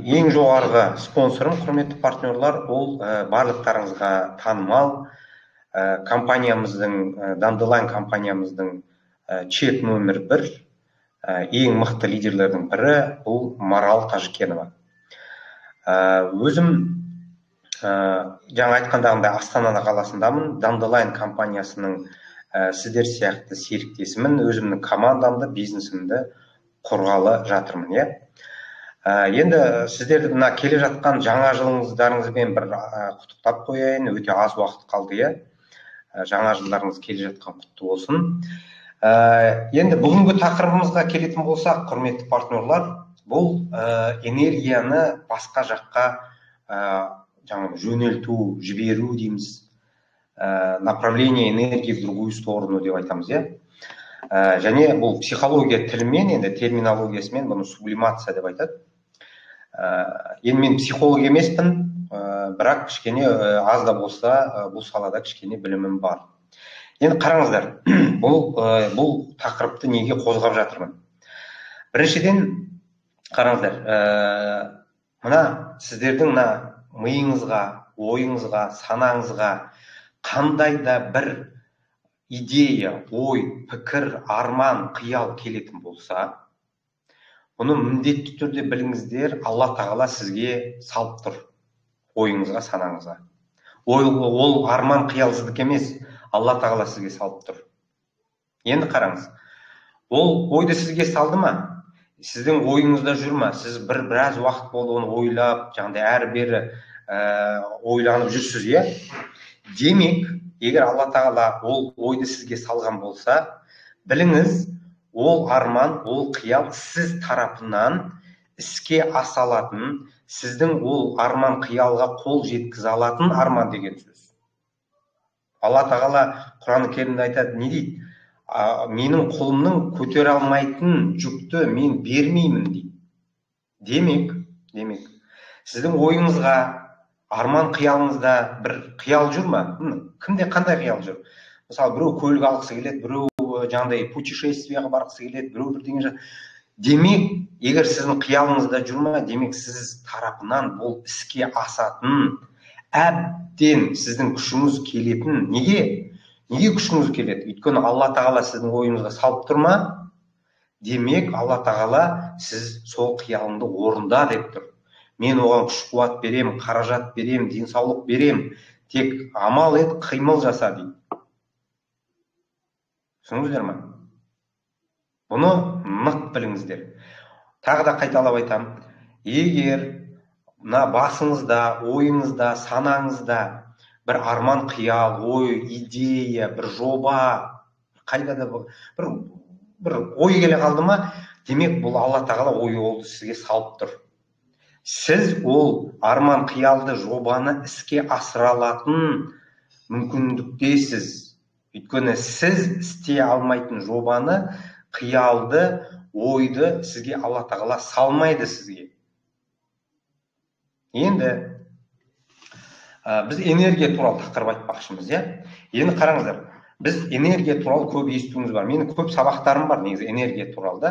Ең жоғарғы спонсорым, құрметті партнерлар, ол барлықтарыңызға танымал компаниямыздың, Dandelion компаниямыздың чек номер 1, ең мықты лидерлердің бірі бұл Марал Тажикенова. Өзім жаңа айтқандағымдай Астана қаласындамын. Dandelion компаниясының сіздер сияқты серіктесімін, өзімнің командамды, бизнесімді құрғалы жатырмын, иә. Енді сіздерді мына келе жатқан жаңа жылыңыздарыңызбен бір құттықтап қояйын, өте аз уақыт қалды, иә. Жаңа жылдарыңыз келе жатқан құтты болсын. Енді бүгінгі тақырыбымызға келетін болсақ, құрметті партнерлар, бұл энергияны басқа жаққа жаңағы жөнелту, жіберу дейміз. Направление энергии в другую сторону деп айтамыз, иә. Және бұл психология тілімен, енді терминологиясымен бұны сублимация деп айтады. Енді мен психолог емеспін, бірақ кішкене аз да болса бұл салада кішкене білімім бар. Енді қараңыздар, бұл тақырыпты неге қозғап жатырмын? Біріншіден, қараңыздар, мына сіздердің мына миыңызға, ойыңызға, санаңызға қандай да бір идея, ой, пікір, арман, қиял келетін болса, бұны міндетті түрде біліңіздер, Алла Тағала сізге салып тұр ойыңызға, санаңызға. Ол арман, қиял сіздікі емес, Алла Тағала сізге салып тұр. Енді қараңыз, ол ойды сізге салды ма? Сіздің ойыңызда жүр ма? Сіз біраз уақыт болды оны ойлап, жаңағыдай әрі-бері ойланып жүрсіз, иә? Демек, егер Алла Тағала ол ойды сізге салған болса, біліңіз, ол арман, ол қиял сіз тарапынан іске аса алатын, сіздің ол арман қиялға қол жеткізе алатын арман деген сөз. Алла Тағала Құран Керімде айтады, не дейді? Менің қолымның көтере алмайтын жүкті мен бермеймін дейді. Демек, сіздің ойыңызға, арман қиялыңызда бір қиял жүр ма? Кімде қандай қиял жүр? Мысалы, біреу көлік алғысы келеді, біреу жаңағыдай путешествияға барғысы келеді, біреу бірдеңе. Демек, егер сіздің қиялыңызда жүр ма, демек сіз тарапынан бұл іске асатын, әбден сіздің күшіңіз келетін. Неге? Неге күшіңіз келеді? Өйткені Алла Тағала сіздің ойыңызға салып тұр ма? Демек, Алла Тағала сіз сол қиялыңды орында деп тұр. Мен оған күш қуат берем, қаражат берем, денсаулық берем. Тек амал ет, қимыл жаса дейді. Түсіндіңіздер ме? Бұны нық біліңіздер. Тағы да қайталап айтамын. Егер мына басыңызда, ойыңызда, санаңызда бір арман, қиял, ой, идея, бір жоба, қайда да бір ой келе қалды ма, демек бұл Алла Тағала ой олды сізге салып тұр. Сіз ол арман, қиялды, жобаны іске асыра алатын мүмкіндіктесіз. Өйткені сіз істей алмайтын жобаны, қиялды, ойды сізге Алла Тағала салмайды сізге. Енді біз энергия туралы тақырып айтпақшымыз, иә? Енді қараңыздар, біз энергия туралы көп естуіміз бар. Менің көп сабақтарым бар негізі энергия туралы да.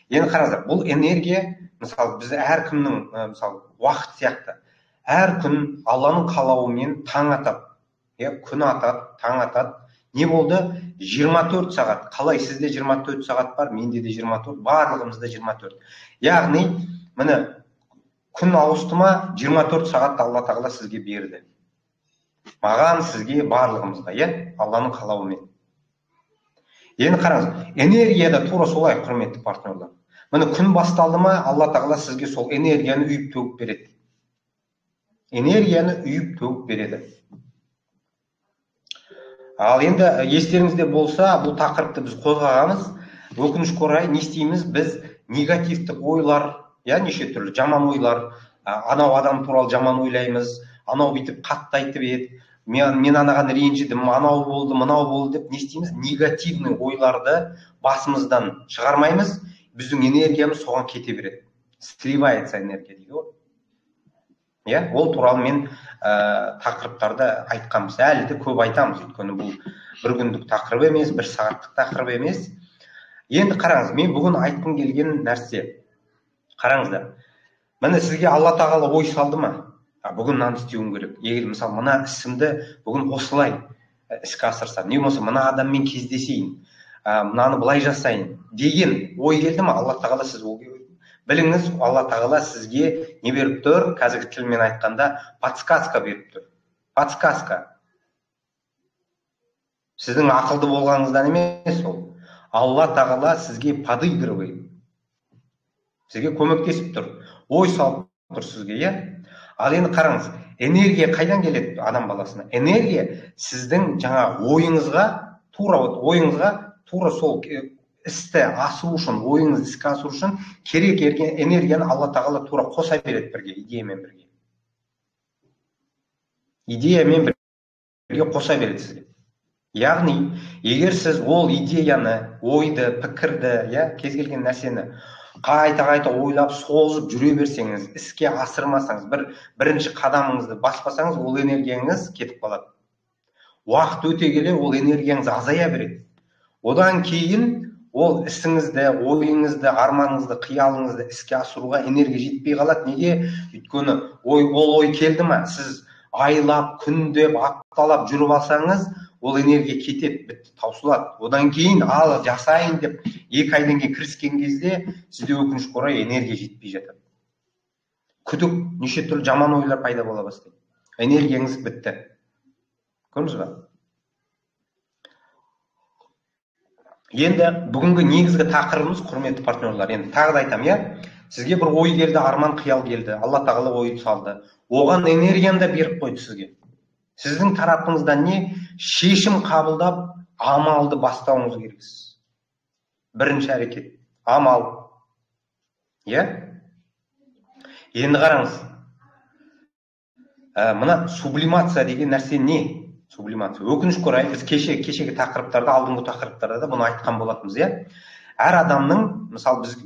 Енді қараңыздар, бұл энергия, мысалы, біз әркімнің, мысалы, уақыт сияқты. Әр күн Алланың қалауымен таң атады, иә, күн атады, таң атады. Не болды? 24 сағат. Қалай сізде 24 сағат бар, менде де 24, барлығымызда 24. Яғни, міне, күн ауысты ма, 24 сағат Алла Тағала сізге берді. Маған, сізге, барлығымызға, иә, Алланың қалауымен. Енді қараңыз, энергия да тура солай, құрметті партнерлар. Міне, күн басталды ма, Алла Тағала сізге сол энергияны үйіп төгіп береді. Энергияны үйіп төгіп береді. Ал енді естеріңізде болса, бұл тақырыпты біз қозғағанбыз. Өкінішке орай не істейміз? Біз негативтік ойлар, иә, неше түрлі жаман ойлар, анау адам туралы жаман ойлаймыз, анау бүйтіп қатты айтып еді, мен анаған ренжідім, анау болды, мынау болды деп не істейміз? Негативный ойларды басымыздан шығармаймыз, біздің энергиямыз соған кете береді. Сливается энергия дейді ғой. Иә, ол туралы мен тақырыптарды айтқанбыз, әлі де көп айтамыз, өйткені бұл бір күндік тақырып емес, бір сағаттық тақырып емес. Енді қараңыз, мен бүгін айтқым келген нәрсе, қараңыздар, Міне, сізге Алла тағала ой салды ма? Бүгін мынаны істеуім керек. Егер мысалы мына ісімді бүгін осылай іске асырсам, не болмаса мына адаммен кездесейін, мынаны былай жасайын деген ой келді ма? Алла тағала, сіз біліңіз, Алла тағала сізге не беріп тұр? Қазіргі тілмен айтқанда подсказка беріп тұр. Подсказка. Сіздің ақылды болғаныңыздан емес ол. Алла тағала сізге подыгрывает. Сізге көмектесіп тұр. Ой салып тұр сізге, иә? Ал енді қараңыз, энергия қайдан келеді адам баласына? Энергия сіздің жаңа ойыңызға, тура ойыңызға, тура сол істі асу үшін, ойыңызды іске асыру үшін керек энергияны Алла тағала тура қоса береді бірге, идеямен бірге. Идеямен бірге қоса береді сізге. Яғни, егер сіз ол идеяны, ойды, пікірді, иә, кез келген нәрсені қайта-қайта ойлап, созып жүре берсеңіз, іске асырмасаңыз, бірінші қадамыңызды баспасаңыз, ол энергияңыз кетіп қалады. Уақыт өте келе ол энергияңыз азая береді. Одан кейін ол ісіңізді, ойыңызды, арманыңызды, қиялыңызды іске асыруға энергия жетпей қалады. Неге? Өйткені ол ой келді ма, сіз айлап, күндеп, апталап жүріп алсаңыз, ол энергия кетеді, бітті, таусылады. Одан кейін ал жасайын деп 2 айдан кейін кіріскен кезде сізде өкінішке орай энергия жетпей жатады. Күдік, неше түрлі жаман ойлар пайда бола бастайды. Энергияңыз бітті. Көрдіңіз ба? Енді бүгінгі негізгі тақырыбымыз, құрметті партнерлар, енді тағы да айтамын, иә? Сізге бір ой келді, арман, қиял келді, Алла тағала ой салды. Оған энергияны да беріп қойды сізге. Сіздің тарапыңыздан не? Шешім қабылдап, амалды бастауыңыз керексіз. Бірінші әрекет, амал. Иә? Енді қараңыз. Мына сублимация деген нәрсе не? Сублимация. Өкінішке орай, біз кешегі тақырыптарда, алдыңғы тақырыптарда да бұны айтқан болатынбыз, иә? Әр адамның, мысалы, біз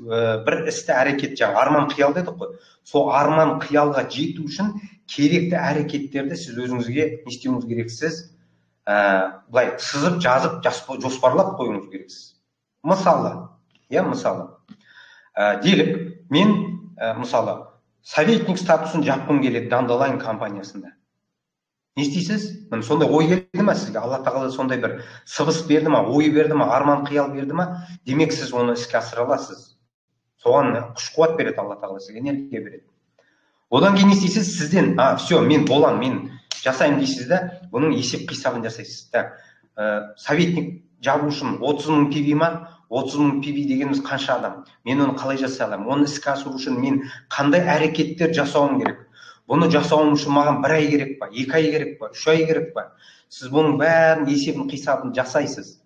бір істі әрекет, жаңа арман қиял дедік қой. Сол арман қиялға жету үшін керекті әрекеттерді сіз өзіңізге не істеуіңіз керексіз? Былай сызып, жазып, жоспарлап қоюыңыз керексіз. Мысалы, иә, мысалы. Делік, мен, мысалы, советник статусын жапқым келеді Dandelion компаниясында. Не істейсіз? Міне, сондай ой келді ма сізге? Алла тағала сондай бір сыбыс берді ма, ой берді ма, арман қиял берді ма? Демек, сіз оны іске асыра аласыз. Соған күш қуат береді Алла тағала, сізге энергия береді. Одан кейін не істейсіз? Сізден, все, мен болам, мен жасаймын дейсіз да, бұның есеп қисабын жасайсыз. Так, советник жабу үшін 30 мың PV ма? 30 мың PV дегеніміз қанша адам? Мен оны қалай жасай аламын? Оны іске асыру үшін мен қандай әрекеттер жасауым керек? Бұны жасауым үшін маған 1 ай керек па, 2 ай керек па, 3 ай керек па? Сіз бұның бәрін есебін, қисабын жасайсыз.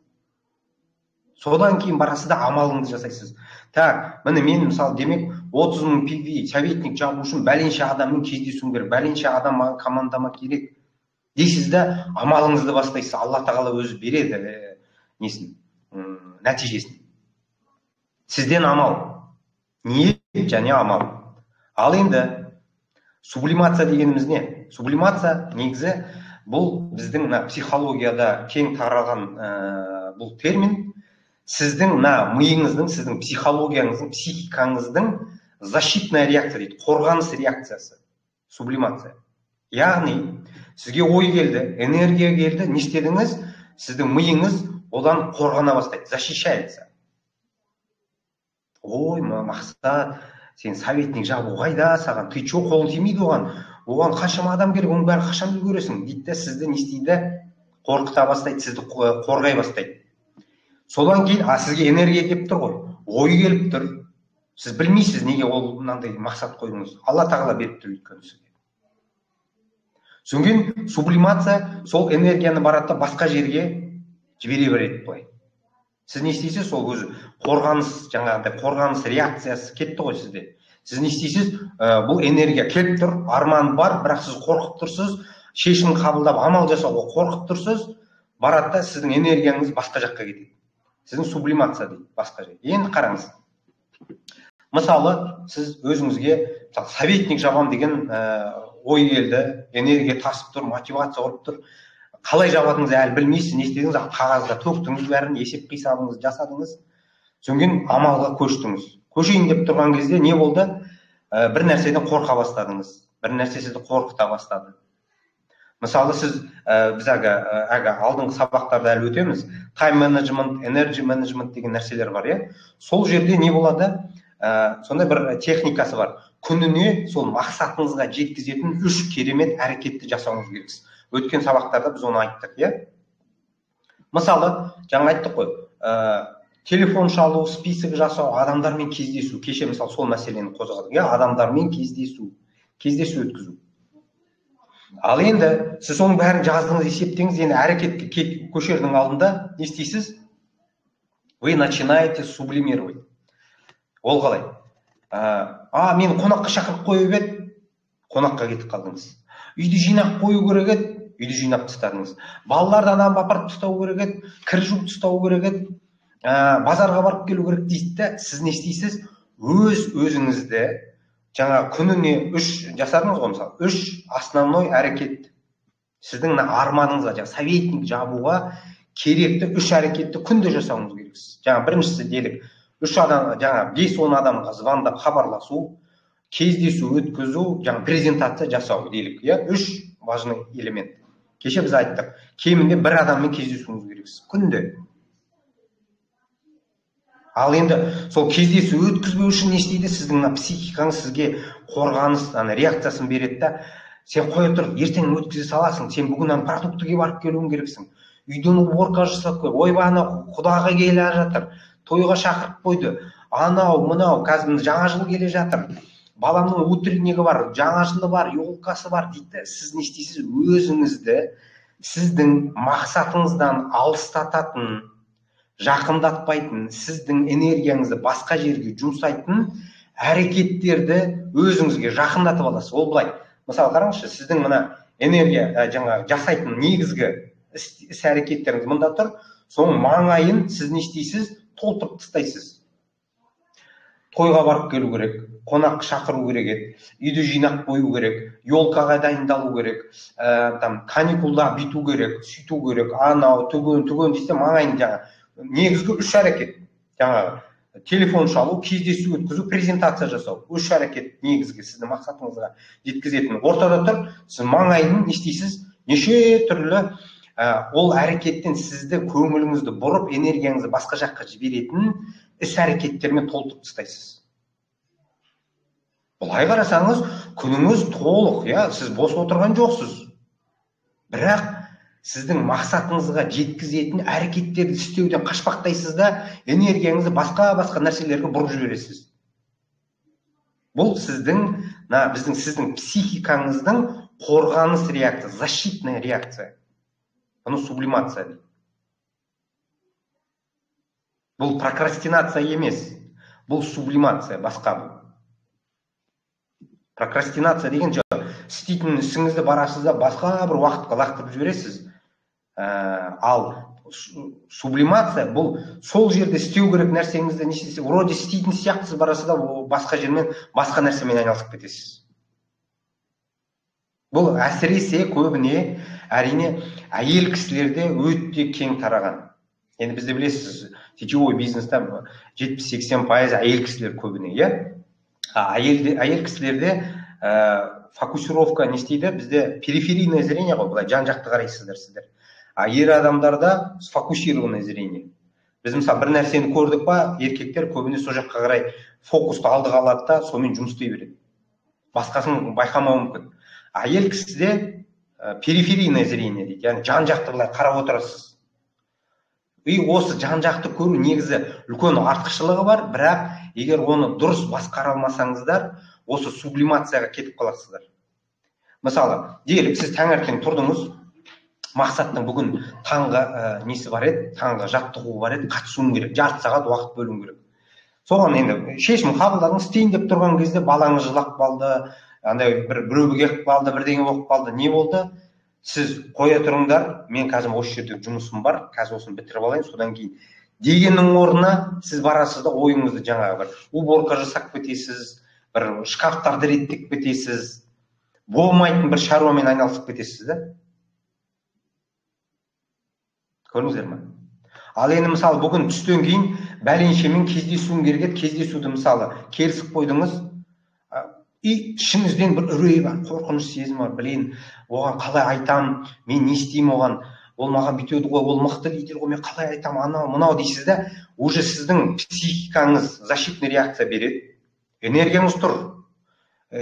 Содан кейін барасыз да амалыңызды жасайсыз. Так, міне мен мысалы, демек 30 мың PV советник жабу үшін бәленше адаммен кездесуім керек, бәленше адам маған командама керек дейсіз да, амалыңызды бастайсыз. Алла тағала өзі береді несін, нәтижесін. Сізден амал, ниет және амал. Ал енді сублимация дегеніміз не? Сублимация негізі бұл біздің мына психологияда кең таралған бұл термин. Сіздің мына миыңыздың, сіздің психологияңыздың, психикаңыздың защитная реакция дейді, қорғаныс реакциясы, сублимация. Яғни, сізге ой келді, энергия келді, не істедіңіз? Сіздің миыңыз одан қорғана бастайды, защищается. Ой, Мақсат, сен советник жабу қайда саған? Ты чё, қолың тимейді оған? Оған қаншама адам керек, оның бәрін қашан үлгересің? Дейді де, сізді не істейді? Қорқыта бастайды, сізді қорғай бастайды. Содан кейін, сізге энергия келіп тұр ғой, ой келіп тұр. Сіз білмейсіз, неге ол мынандай мақсат қойдыңыз. Алла тағала беріп тұр өйткені сізге. Содан кейін сублимация сол энергияны барады да басқа жерге жібере береді былай. Сіз не істейсіз? Сол өзі қорғаныс, жаңағыдай қорғаныс реакциясы кетті ғой сізде. Сіз не істейсіз? Бұл энергия келіп тұр, арман бар, бірақ сіз қорқып тұрсыз, шешім қабылдап амал жасауға қорқып тұрсыз, барады да сіздің энергияңыз басқа жаққа кетеді. Сіздің сублимация дейді, басқа жер. Енді қараңыз. Мысалы, сіз өзіңізге, мысалы, советник жабам деген ой келді, энергия тасып тұр, мотивация ұрып тұр. Қалай жабатыныңызды әлі білмейсіз, не істедіңіз, қағазға төктіңіз бәрін, есеп қисабыңызды жасадыңыз. Содан кейін амалға көштіңіз. Көшейін деп тұрған кезде не болды? Бір нәрседен қорқа бастадыңыз, бір нәрсе сізді қорқыта бастады. Мысалы, сіз біз әлгі алдыңғы сабақтарда әлі өтеміз, time management, energy management деген нәрселер бар, иә. Сол жерде не болады? Сондай бір техникасы бар. Күніне сол мақсатыңызға жеткізетін 3 керемет әрекетті жасауыңыз керексіз. Өткен сабақтарда біз оны айттық, иә. Мысалы, жаңа айттық қой, телефон шалу, список жасау, адамдармен кездесу. Кеше мысалы сол мәселені қозғадық, иә, адамдармен кездесу, кездесу өткізу. Ал енді сіз соның бәрін жаздыңыз, есептеңіз, енді әрекетке көшердің алдында не істейсіз? Вы начинаете сублимировать. Ол қалай? Мені қонаққа шақырып қойып еді, қонаққа кетіп қалдыңыз. Үйді жинап қою керек еді, үйді жинап тастадыңыз. Балаларды анам апарып тастау керек еді, кір жуып тастау керек еді, базарға барып келу керек дейді де, сіз не істейсіз? Өз өзіңізді жаңа күніне 3 жасадыңыз ғой, мысалы, 3 основной әрекет. Сіздің мына арманыңызға, жаңа советник жабуға керекті 3 әрекетті күнде жасауыңыз керексіз. Жаңа біріншісі делік, 3 адам, жаңа 5-10 адамға звондап хабарласу, кездесу өткізу, жаңа презентация жасау делік, иә, 3 важный элемент. Кеше біз айттық, кемінде бір адаммен кездесуіңіз керексіз күнде. Ал енді сол кездесу өткізбеу үшін не істейді? Сіздің мына психикаңыз сізге қорғаныс, ана реакциясын береді да, сен қоя тұр, ертең өткізе саласың, сен бүгін ана продуктіге барып келуің керексің, үйден уборка жасап кел, ойбай ана құдаға келе жатыр, тойға шақырып қойды, анау мынау, қазір жаңа жыл келе жатыр, баламның утреннигі бар, жаңа жылы бар, елкасы бар дейді. Сіз не істейсіз? Өзіңізді сіздің мақсатыңыздан алыстататын, жақындатпайтын, сіздің энергияңызды басқа жерге жұмсайтын әрекеттерді өзіңізге жақындатып аласыз. Ол былай, мысалы қараңызшы, сіздің мына энергия жаңа жасайтын негізгі іс әрекеттеріңіз мында тұр, соның маңайын сіз не істейсіз? Толтырып тастайсыз. Тойға барып келу керек, қонақ шақыру керек еді, үйді жинап қою керек, елкаға дайындалу керек, там каникулда бүйту керек, сөйту керек, анау түген түген десе, маңайын жаңа негізгі 3 әрекет, жаңағы телефон шалу, кездесу өткізу, презентация жасау, 3 әрекет негізгі сіздің мақсатыңызға жеткізетін. Ортада тұр, сіз маңайын не істейсіз? Неше түрлі ол әрекеттен сізді көңіліңізді бұрып, энергияңызды басқа жаққа жіберетін іс әрекеттермен толтырып тастайсыз. Былай қарасаңыз, күніңіз толық, иә, сіз бос отырған жоқсыз. Бірақ сіздің мақсатыңызға жеткізетін әрекеттерді істеуден қашпақтайсыз да, энергияңызды басқа-басқа нәрселерге бұрып жібересіз. Бұл сіздің, біздің сіздің психикаңыздың қорғаныс реакциясы, защитная реакция. Бұны сублимация дейді. Бұл прокрастинация емес, бұл сублимация, басқа бұл. Прокрастинация деген істейтін ісіңізді барасыз да басқа бір уақытқа лақтырып жібересіз. Ал сублимация бұл сол жерде істеу керек нәрсеңізді не істесе, вроде істейтін сияқтысыз, барасыз да басқа жермен, басқа нәрсемен айналысып кетесіз. Бұл әсіресе көбіне әрине әйел кісілерде өте кең тараған. Енді бізде білесіз, сетевой бизнесте 70-80% әйел кісілер көбіне, иә? Әйел кісілерде фокусировка не істейді? Бізде периферийное зрение ғой, былай жан-жақты қарайсыздар сіздер. А ер адамдарда сфокусированное зрение. Біз мысалы бір нәрсені көрдік па, еркектер көбіне сол жаққа қарай фокусты алдыға алады да, сонымен жұмыс істей береді. Басқасын байқамауы мүмкін. Әйел кісіде периферийное зрение дейді, яғни жан-жақты былай қарап отырасыз. И осы жан-жақты көру негізі үлкен артықшылығы бар, бірақ егер оны дұрыс басқара алмасаңыздар, осы сублимацияға кетіп қаласыздар. Мысалы, делік сіз таңертең тұрдыңыз, мақсаттың бүгін таңғы несі бар еді, таңғы жаттығуы бар еді, қатысуым керек, жарты сағат уақыт бөлуім керек. Соған енді шешім қабылдадыңыз, істейін деп тұрған кезде балаңыз жылап қалды, андай бір біреу келіп қалды, бірдеңе болып қалды, не болды? Сіз қоя тұрыңдар, мен қазір осы жерде жұмысым бар, қазір осыны бітіріп алайын, содан кейін дегеннің орнына сіз барасыз да ойыңызды жаңағы бір уборка жасап кетесіз, бір шкафтарды реттеп кетесіз, болмайтын бір шаруамен айналысып кетесіз да. Көрдіңіздер ме? Ал енді мысалы бүгін түстен кейін бәленшемен кездесуім керек еді, кездесуді мысалы келісіп қойдыңыз, И ішіңізден бір үрей бар, қорқыныш сезімі бар. Блин, оған қалай айтам, мен не істеймін оған, ол маған бүйтеді ғой, ол мықты лидер ғой, мен қалай айтам, анау мынау дейсіз да, уже сіздің психикаңыз защитный реакция береді, энергияңыз тұр,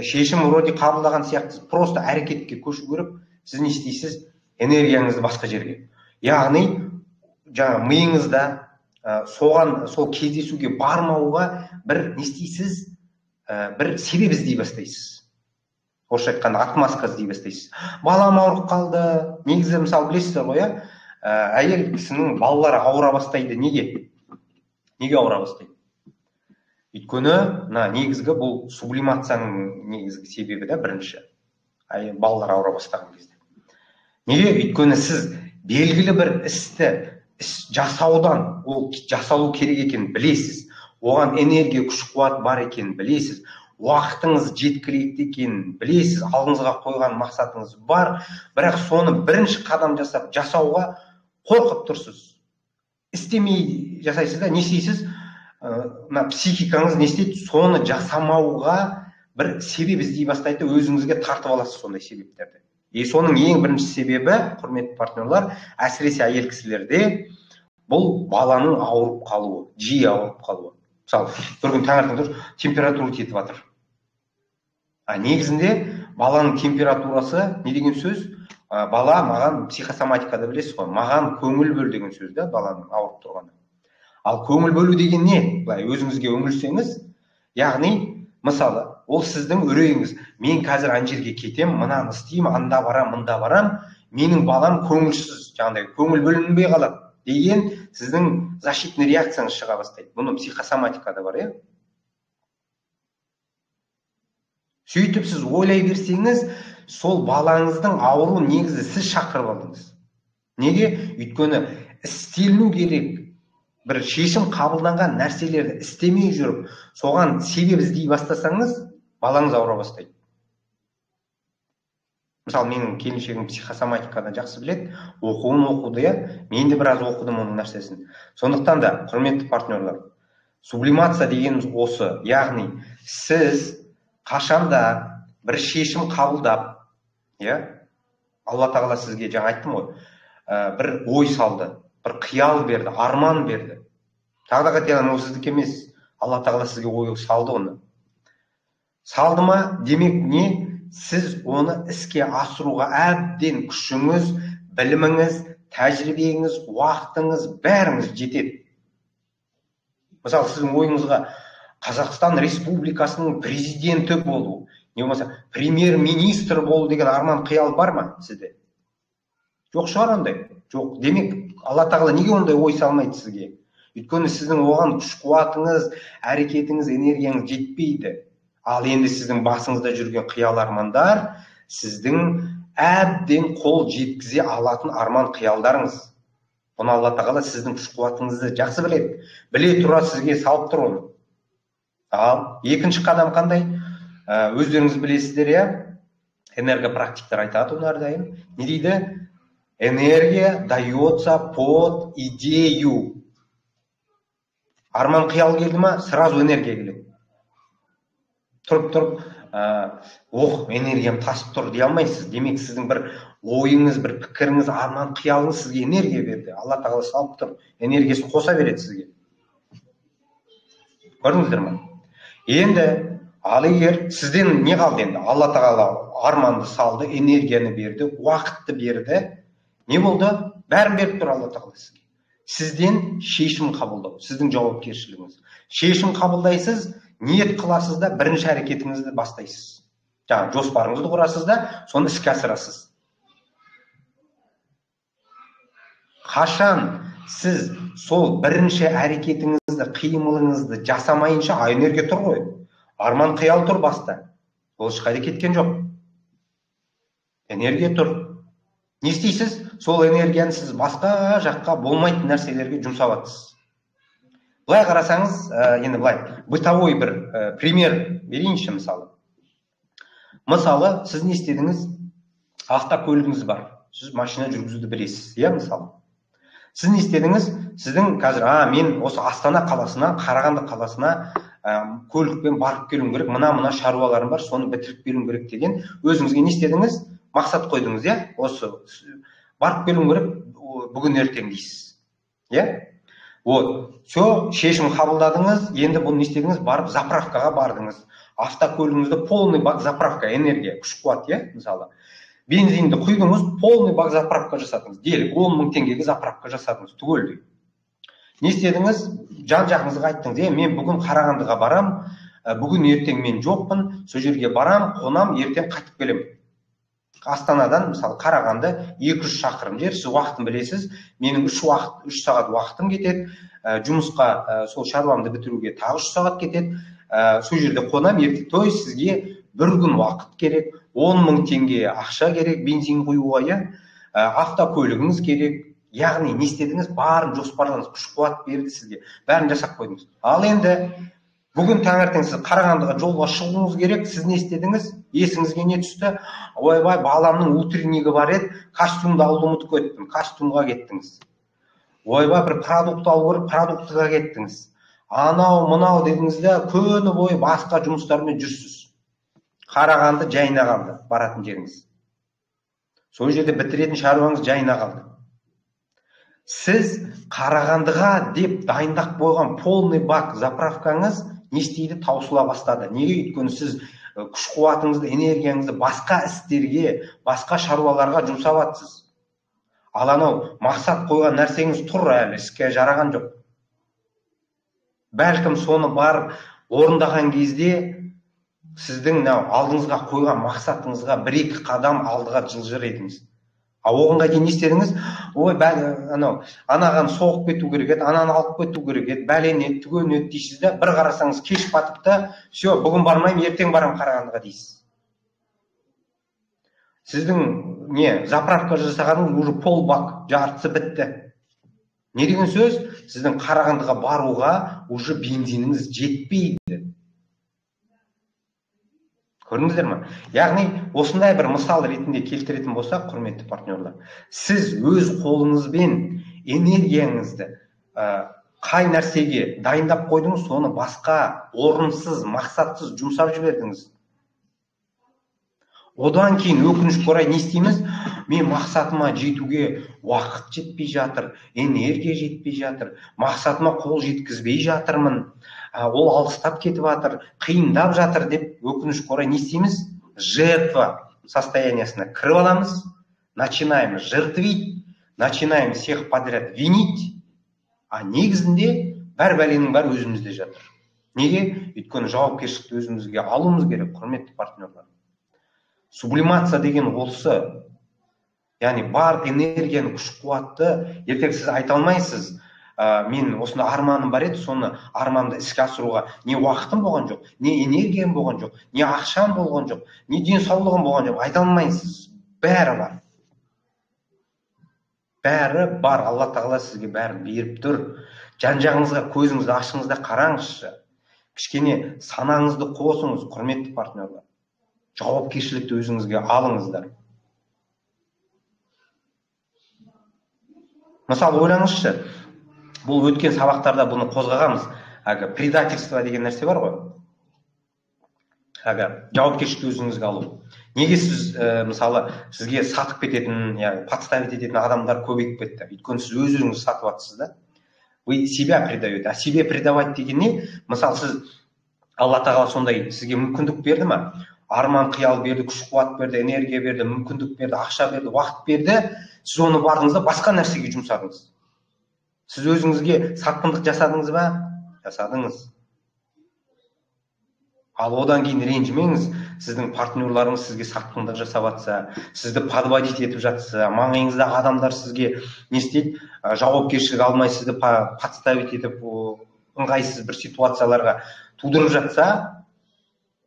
шешім вроде қабылдаған сияқтысыз, просто әрекетке көшу керек. Сіз не істейсіз? Энергияңызды басқа жерге, яғни жаңа миыңызда соған, сол кездесуге бармауға бір не істейсіз, бір себеп іздей бастайсыз. Орысша айтқанда отмазка іздей бастайсыз. Балам ауырып қалды. Негізі, мысалы, білесіздер ғой, иә, әйел кісінің балалары ауыра бастайды. Неге? Неге ауыра бастайды? Өйткені мына негізгі бұл сублимацияның негізгі себебі да, бірінші балалар ауыра бастаған кезде. Неге? Өйткені сіз белгілі бір істі іс жасаудан, ол жасалу керек екенін білесіз, оған энергия, күш қуат бар екенін білесіз, уақытыңыз жеткілікті екенін білесіз, алдыңызға қойған мақсатыңыз бар, бірақ соны бірінші қадам жасап жасауға қорқып тұрсыз. Істемей жасайсыз да, не істейсіз? Мына психикаңыз не істейді? Соны жасамауға бір себеп іздей бастайды, өзіңізге тартып аласыз сондай себептерді. И соның ең бірінші себебі, құрметті партнерлар, әсіресе әйел кісілерде, бұл баланың ауырып қалуы, жиі ауырып қалуы. Мысалы, бір күн таңертең тұрып, температура кетіп жатыр. А негізінде баланың температурасы не деген сөз? Бала маған, психосоматикада білесіз ғой, маған көңіл бөл деген сөз да, баланың ауырып тұрғаны. Ал көңіл бөлу деген не? Былай өзіңізге үңілсеңіз, яғни мысалы, ол сіздің үрейіңіз. Мен қазір ана жерге кетем, мынаны істеймін, анда барам, мында барам, менің балам көңілсіз, жаңағыдай көңіл бөлінбей қалады деген сіздің защитный реакцияңыз шыға бастайды. Бұны психосоматикада бар, иә? Сөйтіп сіз ойлай берсеңіз, сол балаңыздың ауруын негізі сіз шақырып алдыңыз. Неге? Өйткені істеліну керек бір шешім қабылданған нәрселерді істемей жүріп, соған себеп іздей бастасаңыз, балаңыз ауыра бастайды. Мысалы, менің келіншегім психосоматиканы жақсы біледі, оқуын оқыды, иә, мен де біраз оқыдым оның нәрсесін. Сондықтан да, құрметті партнерлар, сублимация дегеніміз осы, яғни сіз қашанда бір шешім қабылдап, иә, Алла тағала сізге жаңа айттым ғой, бір ой салды, бір қиял берді, арман берді. Тағы да қайтадан, ол сіздікі емес, Алла тағала сізге ой салды оны. Салды ма, демек не? Сіз оны іске асыруға әбден күшіңіз, біліміңіз, тәжірибеңіз, уақытыңыз, бәріңіз жетеді. Мысалы, сіздің ойыңызға Қазақстан Республикасының президенті болу, не болмаса премьер-министр болу деген арман қиял бар ма сізде? Жоқ шығар ондай. Жоқ. Демек, Алла тағала неге ондай ой салмайды сізге? Өйткені сіздің оған күш қуатыңыз, әрекетіңіз, энергияңыз жетпейді. Ал енді сіздің басыңызда жүрген қиял армандар сіздің әбден қол жеткізе алатын арман қиялдарыңыз. Бұны Алла тағала сіздің күш қуатыңызды жақсы біледі. Біле тұра сізге салып тұр оны. Ал екінші қадам қандай? Өздеріңіз білесіздер, иә? Энергопрактиктар айтады оны әрдайым. Не дейді? Энергия дается под идею. Арман қиял келді ма, сразу энергия келеді. Тұрып-тұрып, ох, энергиям тасып тұр дей алмайсыз. Демек, сіздің бір ойыңыз, бір пікіріңіз, арман қиялыңыз сізге энергия берді. Алла тағала салып тұр, энергиясын қоса береді сізге. Көрдіңіздер ме? Енді, ал егер сізден не қалды енді? Алла тағала арманды салды, энергияны берді, уақытты берді. Не болды? Бәрін беріп тұр Алла тағала сізге. Сізден шешім қабылдау, сіздің жауапкершілігіңіз. Шешім қабылдайсыз, ниет қыласыз да, бірінші әрекетіңізді бастайсыз. Жаңа жоспарыңызды құрасыз да, соны іске асырасыз. Қашан сіз сол бірінші әрекетіңізді, қимылыңызды жасамайынша, энергия тұр ғой. Арман қиял тұр баста. Ол ешқайда кеткен жоқ. Энергия тұр. Не істейсіз? Сол энергияны сіз басқа жаққа болмайтын нәрселерге жұмсап жатсыз. Былай қарасаңыз, енді былай бытовой бір пример берейінші мысалы. Мысалы, сіз не істедіңіз? Автокөлігіңіз бар. Сіз машина жүргізуді білесіз, иә, мысалы. Сіз не істедіңіз? Сіздің қазір, мен осы Астана қаласына, Қарағанды қаласына Көлікпен барып келуім керек, мына шаруаларым бар, соны бітіріп келуім керек деген өзіңізге не істедіңіз? Мақсат қойдыңыз, иә? Осы барып келуім керек бүгін ертең дейсіз. Иә? Вот, все, шешім қабылдадыңыз, енді бұны не істедіңіз? Барып заправкаға бардыңыз. Автокөлігіңізді полный бак заправка, энергия, күш қуат, иә, мысалы. Бензинді құйдыңыз, полный бак заправка жасадыңыз. Делік 10 мың теңгеге заправка жасадыңыз түгелдей. Не істедіңіз? Жан-жағыңызға айттыңыз, мен бүгін Қарағандыға барам, бүгін ертең мен жоқпын, сол жерге барам, қонам, ертең қайтып келемін. Астанадан, мысалы, Қарағанды 200 шақырым жер, сіз уақытын білесіз, менің 3 сағат уақытым кетеді, жұмысқа сол шаруамды бітіруге тағы 3 сағат кетеді, сол жерде қонам, ертең, то есть сізге бір күн уақыт керек, 10 мың теңге ақша керек бензин құюға, иә, автокөлігіңіз керек. Яғни не істедіңіз? Барын жоспарлаңыз, күш қуат берді сізге, бәрін жасап қойдыңыз. Ал енді бүгін таңертең сіз Қарағандыға жолға шығуыңыз керек, сіз не істедіңіз? Есіңізге не түсті? Ойбай, баламның утреннигі бар еді, костюмді алуды ұмытып кеттім, костюмға кеттіңіз. Ойбай, бір продукт алу керек, продуктыға кеттіңіз. Анау, мынау дедіңіз де, күні бойы басқа жұмыстармен жүрсіз. Қарағанды жайына қалды, баратын жеріңіз. Сол жерде бітіретін шаруаңыз жайына қалды. Сіз Қарағандыға деп дайындап қойған полный бак заправкаңыз не істейді? Таусыла бастады. Неге? Өйткені сіз күш қуатыңызды, энергияңызды басқа істерге, басқа шаруаларға жұмсап жатсыз. Ал анау мақсат қойған нәрсеңіз тұр әлі, іске жараған жоқ. Бәлкім соны барып орындаған кезде сіздің алдыңызға қойған мақсатыңызға бір-екі қадам алдыға жылжыр едіңіз. А оғанға дейін не істедіңіз? Ой, анау, анаған соғып кету керек еді, ананы алып кету керек еді, бәлен еді, түген еді дейсіз де, бір қарасаңыз кеш батып та, все, бүгін бармаймын, ертең барам Қарағандыға дейсіз. Сіздің не, заправка жасағаныңыз уже пол бак, жартысы бітті. Не деген сөз? Сіздің Қарағандыға баруға уже бензиніңіз жетпейді. Көрдіңіздер ме? Яғни осындай бір мысал ретінде келтіретін болсақ, құрметті партнерлар, сіз өз қолыңызбен энергияңызды қай нәрсеге дайындап қойдыңыз, соны басқа орынсыз, мақсатсыз жұмсап жібердіңіз. Одан кейін өкінішке орай не істейміз? Мен мақсатыма жетуге уақыт жетпей жатыр, энергия жетпей жатыр, мақсатыма қол жеткізбей жатырмын, ол алыстап кетіп жатыр, қиындап жатыр деп өкінішке орай не істейміз? Жертва состояниясына кіріп аламыз, начинаем жертвить, начинаем всех подряд винить, а негізінде бәр бәленің бәрі өзімізде жатыр. Неге? Өйткені жауапкершілікті өзімізге алуымыз керек, құрметті партнерлар. Сублимация деген осы, яғни бар энергияны, күш қуатты ертең сіз айта алмайсыз, мен осында арманым бар еді, соны арманымды іске асыруға не уақытым болған жоқ, не энергиям болған жоқ, не ақшам болған жоқ, не денсаулығым болған жоқ, айта алмайсыз. Бәрі бар. Бәрі бар. Алла тағала сізге бәрін беріп тұр. Жан-жағыңызға көзіңізді ашыңыз да қараңызшы. Кішкене санаңызды қосыңыз, құрметті партнерлар. Жауапкершілікті өзіңізге алыңыздар. Мысалы, ойлаңызшы, бұл өткен сабақтарда бұны қозғағанбыз. Әлгі предательство деген нәрсе бар ғой. Әлгі жауапкершілікті өзіңізге алу. Неге сіз, мысалы, сізге сатып кететін, яғни подставить ететін адамдар көбейіп кетті? Өйткені сіз өз-өзіңізді сатып жатсыз да. Вы себя предаете. А себе предавать деген не? Мысалы, сіз Алла тағала сондай сізге мүмкіндік берді ма? Арман қиял берді, күш қуат берді, энергия берді, мүмкіндік берді, ақша берді, уақыт берді. Сіз оны бардыңыз да басқа нәрсеге жұмсадыңыз. Сіз өзіңізге сатқындық жасадыңыз ба? Жасадыңыз. Ал одан кейін ренжімеңіз, сіздің партнерларыңыз сізге сатқындық жасап жатса, сізді подводить етіп жатса, маңайыңыздағы адамдар сізге не істейді, жауапкершілік алмай сізді подставить етіп, ыңғайсыз бір ситуацияларға тудырып жатса,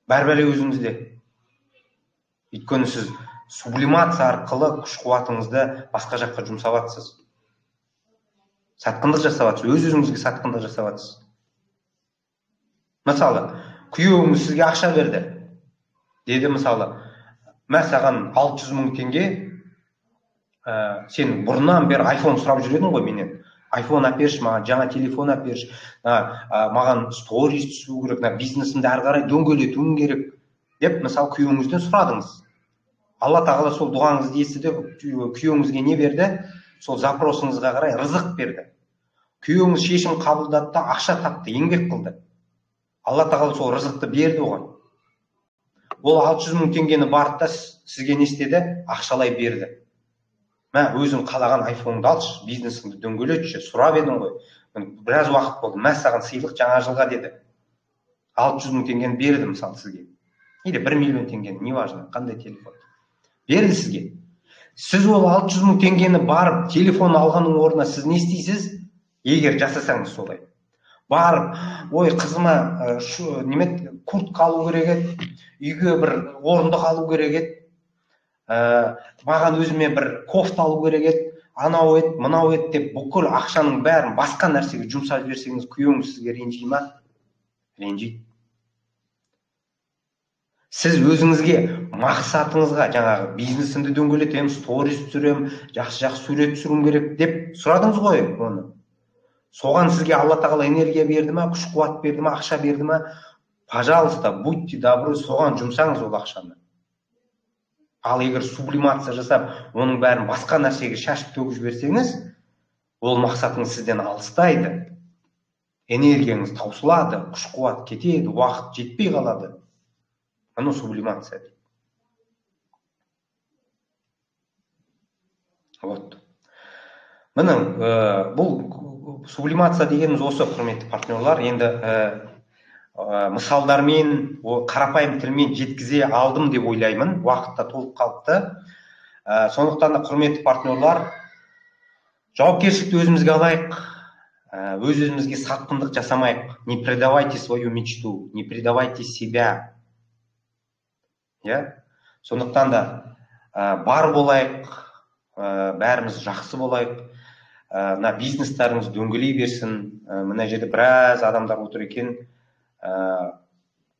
бәрі өзіңізде. Өйткені сіз сублимация арқылы күш қуатыңызды басқа жаққа жұмсап жатсыз. Сатқындық жасап жатсыз, өз-өзіңізге сатқындық жасап жатсыз. Мысалы, күйеуіңіз сізге ақша берді. Деді мысалы, мә саған 600 мың теңге, сен бұрыннан бері iPhone сұрап жүр едің ғой менен. Айфон әперші, маған жаңа телефон әперші, маған сторис түсу керек, мына бизнесімді әрі қарай дөңгелетуім керек деп, мысалы, күйеуіңізден сұрадыңыз. Алла тағала сол дұғаңызды естіді, күйеуіңізге не берді? Сол запросыңызға қарай рызық берді. Күйеуіңіз шешім қабылдады да ақша тапты, еңбек қылды. Алла тағала сол рызықты берді оған. Ол 600 мың теңгені барды да сізге не істеді? Ақшалай берді. Мә, өзің қалаған айфоныңды алшы, бизнесіңді дөңгелетші, сұрап едің ғой. Біраз уақыт болды, мә саған сыйлық жаңа жылға деді. 600 мың теңгені берді мысалы сізге. Или 1 миллион теңгені, неважно, қандай телефон. Берді сізге. Сіз ол 600 мың теңгені барып телефон алғанның орнына сіз не істейсіз? Егер жасасаңыз солай. Барып, ой, қызыма неме куртка алу керек еді, үйге бір орындық алу керек еді, маған өзіме бір кофта алу керек еді, анау еді, мынау еді деп бүкіл ақшаның бәрін басқа нәрсеге жұмсап жіберсеңіз, күйеуіңіз сізге ренжи ма? Ренжиді. Сіз өзіңізге, мақсатыңызға, жаңағы бизнесімді дөңгелетемін, сторис түсіремін, жақсы-жақсы сурет түсіруім керек деп сұрадыңыз ғой оны. Соған сізге Алла тағала энергия берді ма, күш қуат берді ма, ақша берді ма? Пожалуйста, будьте добры, соған жұмсаңыз ол ақшаны. Ал егер сублимация жасап, оның бәрін басқа нәрсеге шашып төгіп жіберсеңіз, ол мақсатыңыз сізден алыстайды. Энергияңыз таусылады, күш қуат кетеді, уақыт жетпей қалады. Аны сублимация дейді. Вот. Міне, бұл сублимация дегеніміз осы, құрметті партнерлар. Енді мысалдармен, қарапайым тілмен жеткізе алдым деп ойлаймын. Уақыт та толып қалыпты. Сондықтан да, құрметті партнерлар, жауапкершілікті өзімізге алайық, өз өзімізге сатқындық жасамайық. Не предавайте свою мечту, не предавайте себя. Иә? Сондықтан да бар болайық, бәріміз жақсы болайық. Мына бизнестарыңыз дөңгелей берсін. Мына жерде біраз адамдар отыр екен.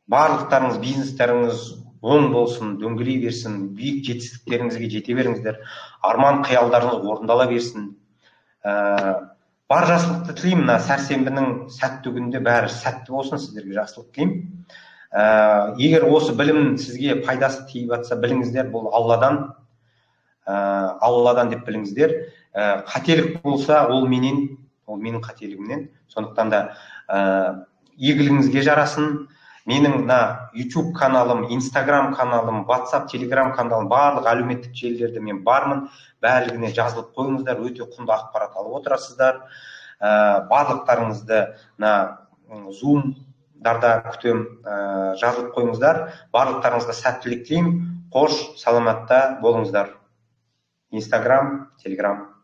Барлықтарыңыз бизнестарыңыз оң болсын, дөңгелей берсін, биік жетістіктеріңізге жете беріңіздер, арман қиялдарыңыз орындала берсін. Бар жақсылықты тілеймін. Мына сәрсенбінің сәтті күнінде бәрі сәтті болсын, сіздерге жақсылық тілеймін. Егер осы білім сізге пайдасы тиіп жатса, біліңіздер, бұл Алладан, Алладан деп біліңіздер. Қателік болса, ол менен, ол менің қателігімнен. Сондықтан да игілігіңізге жарасын. Менің мына YouTube каналым, Instagram каналым, WhatsApp, Telegram каналым, барлық әлеуметтік желілерде мен бармын. Барлығына жазылып қойыңыздар, өте құнды ақпарат алып отырасыздар. Барлықтарыңызды мына Zoom-дарда күтем, жазылып қойыңыздар. Барлықтарыңызға сәттілік тілеймін. Қош, саламатта болыңыздар. Instagram, Telegram.